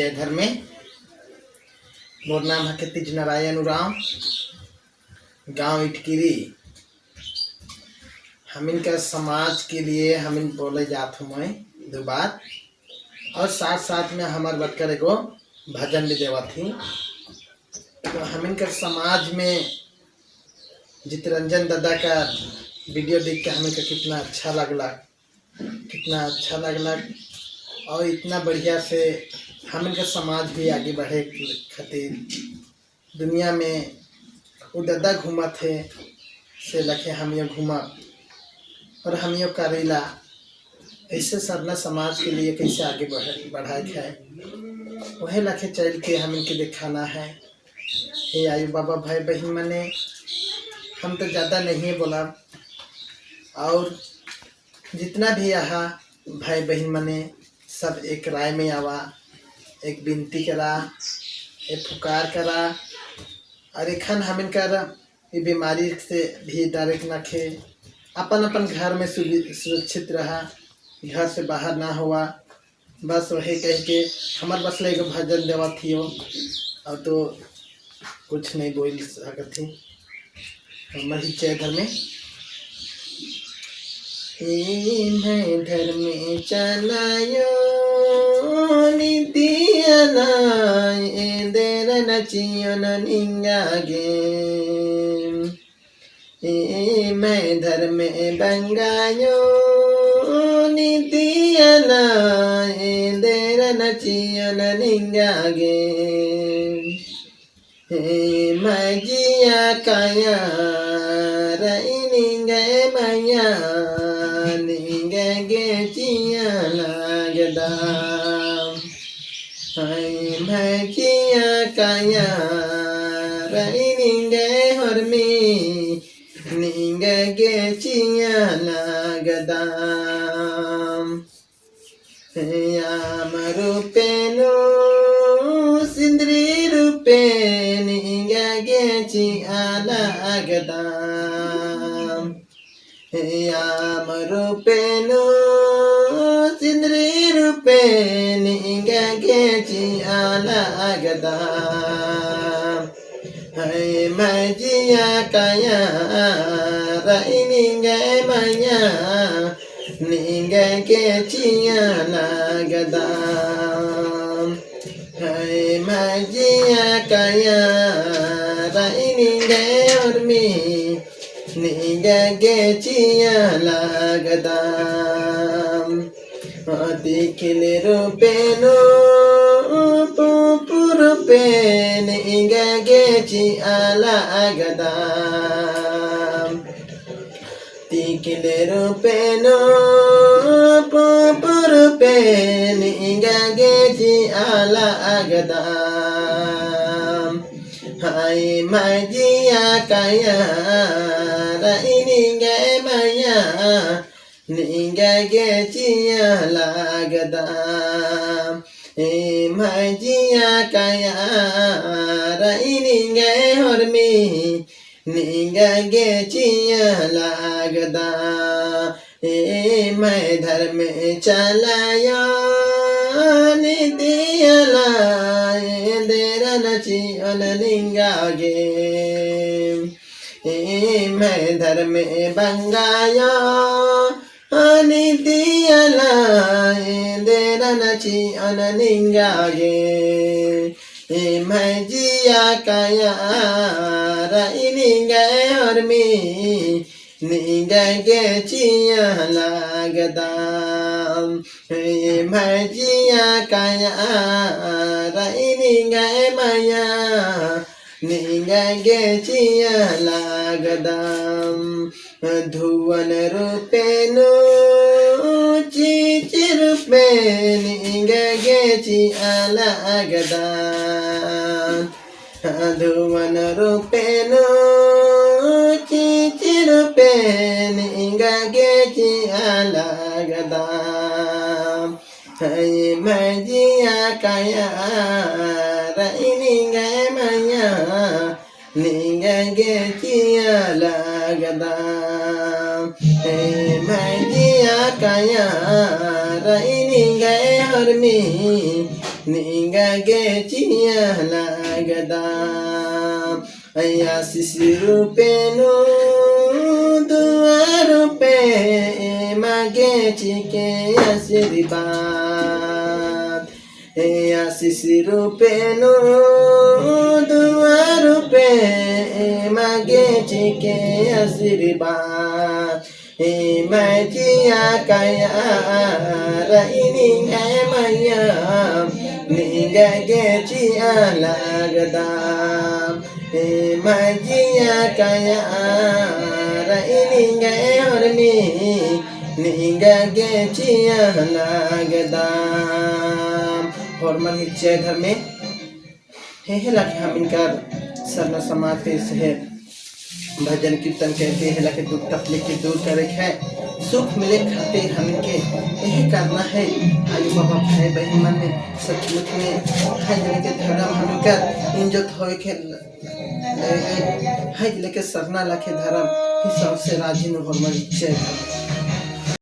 जय धर्मे। मोर नाम है तिज नारायण उरांव, गांव इटकिरी। हम इनका समाज के लिए हम इन बोले जात हूँ मैं दो बात और साथ साथ में हमार बटकर एगो भजन भी देवा थी। तो हम इनका समाज में चितरंजन दादा का वीडियो देख के हमें कितना अच्छा लगला, कितना अच्छा लगला और इतना बढ़िया से हम इनका समाज भी आगे बढ़े खातिर दुनिया में वो दादा घूमा थे से लखे हम ये घूमा और हम ये करेला। ऐसे सरना समाज के लिए कैसे आगे बढ़ाए है, वही लखे चल के हम इनके दिखाना है। हे आयु बाबा भाई बहन मने, हम तो ज़्यादा नहीं बोला और जितना भी यहाँ भाई बहन मने सब एक राय में आवा, एक विनती करा, एक पुकार करा और एखन हम इनकर ये बीमारी से भी डरे के नखे, अपन अपन घर में सुरक्षित रहा, घर से बाहर ना हुआ। बस वही कह के हमार बस एगो भजन देवा थी और तो कुछ नहीं बोल सकत थी। हमार ही जय धर्म में मैं धर्म चलायो नितिया देर नचियो निंगागे, मैं धर्म बंगायो नितिया देर नचियो निंगागे। मजिया काया रई माया निंगे चिया लागदा, मजिया काया रई निंगे हरमी निंगे चिया लागदा। याम रूपेनु सिंद्री रूपे निंगे चिया लागदा, याम रूपेनु सिंद्री रूपे निंगे चिया लागदा। मजिया काया रई निंगे माया निंगे चिया लागदा, मजिया काया रई निंगे उर्मी निंगे चिया लागदा। दिखले रूपेनु पुपु रूपे निंगे चिया लागदा, तिखले रूपेनु पुपु रूपे निंगे चिया लागदा। हाय मजिया काया रई निंगे माया निंगे चिया लागदा, मजिया काया रई निंगे हरमी निंगे चिया लागदा। मैं धर्म चलायो निदिया देर नचियो निंगागे, मैं धर्म बंगायो निदिया देर नचियो निंगागे। मजिया काया रई निंगे हरमी निंगे चिया लागदा, मजिया काया रई निंगे माया निंगे चिया लागदा। धुवन रूपेनु चीच रूपे निंगे चिया लागदा, धुवन रूपेनु चीच रूपे निंगे चिया लागदा। मजिया काया रई निंगे माया निंगे चिया लागदा, मजिया काया रई निंगे हरमी निंगा गे चिया लागदा। आशीष रूपे नु दुआ रूपे मागे चिके आशीर्वाद। आशीष रूपे नु दुआ रूपे मागे चिके आशीर्वाद। माजिया काया रईनी माया निंगा गे चिया लागदा। माजिया काया रईनी हरमी निंगा गे चिया लागदा। हॉर्मन जय घर में हे लाके हम इनका सरना समाज के से भजन कीर्तन कहते हैं लाके दुख तकलीफ के दूर करे है, सुख मिले खाते हमके यही करना है। आयु बाबा भाई बहन मन में सचमुच में हाय के धर्म हमका इज्जत होए के हाय लेके सरना लाखे धर्म ही सबसे राजी नु हॉर्मन जय धर्म।